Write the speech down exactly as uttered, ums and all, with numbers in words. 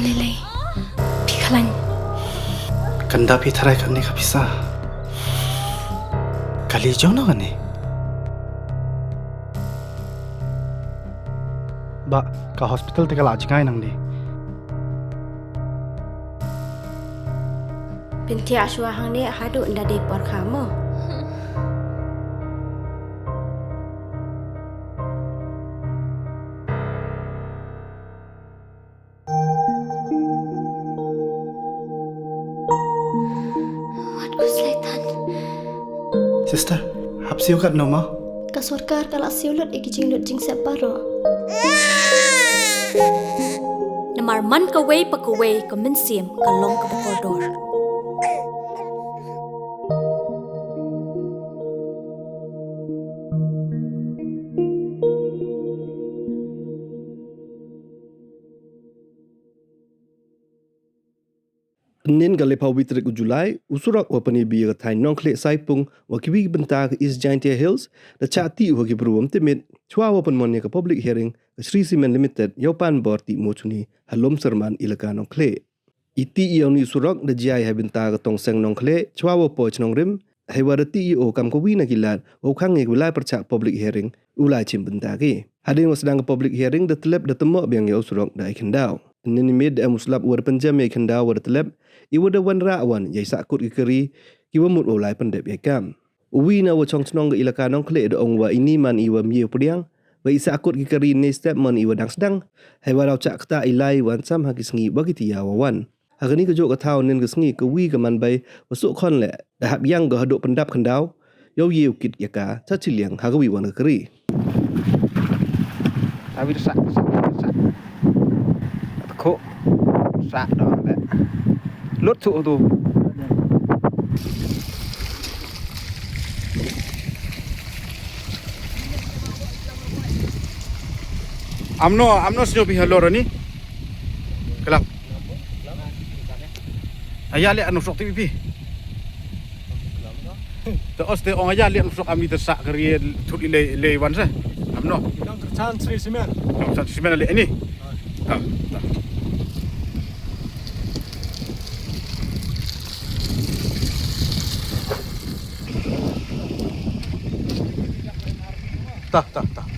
Lele, phi khlañ. Kanda phi tharai kani ka pisa. Kali jong no kani. Ba, ka hospital te ka la jngai nang di. Pynthia shuwa hangne haduh nda dei por kha mo. Wat ku slaitan. Sister, hap siu kat no ma? Ka sorkar ka la siu lut i ki jinglut jingsep baroh. Namar man kawei pa kawei ka mynsiem ka long kaba kordor. Ynnin ka le phaw wi tarik u July, u surok wa pyni bia ka thaiñ Nongkhlieh Saipung wa kiwi ki bynta ka East Jaintia Hills, da chah tih wa ki bru wym tipmit, chwa wa pynmon ya ka public hearing ka Shree Cement Limited, yow pan bor tih mo chuni, ha Lum Syrman, Elaka Nongkhlieh. I tih ya uni u surok da jia i ha bynta ka Tongseng Nongkhlieh, chwa wa poi chnong rim, heiwa da tih ya o kam kawi na ki lad, wow khang ya ka lai pyrchah public hearing, u lai chim bynta ki. Hadien wa sdang ka public hearing da tlep da tymmoh biang ya u surok da i khyndaw. Ynnin i miet da em u slap wa da pynjem ya i khyndaw wa da tlep, i wa da wanrah wan ya i sahkut ki kari, ki wa mut wow lai pyndep ya i kam. Uwi na wa chong chnong ka Elaka Nongkhlieh da ong wa ini man i wa mih u pdiang, wa i sahkut ki kari ne step man i wa dang sdang, heiwa daw chah ktah i lai wan sam ha ki sngi wa ki tia wa wan. Ha kani ka jooh ka thaw ynnin ka sngi kawi ka man bei wa suk khon leh, da hap yang ka haduh pyndap khyndaw, yow ye u kit ya ka, cha chiliang ha kawi wan ka kari. Abi sa, sa, sa. Ko, sa do de. Lut tu tu. Amno, amno snyo pi halor ni. Kelap. Aya le anu sok ti pi. Te os te ong aya le anu sok ami te sa kari thut i le, le wan sa. Amno. Nang kerchan Shree Cement. Nang kerchan Shree Cement le ni. Ta, ta. Ta, ta, ta, ta.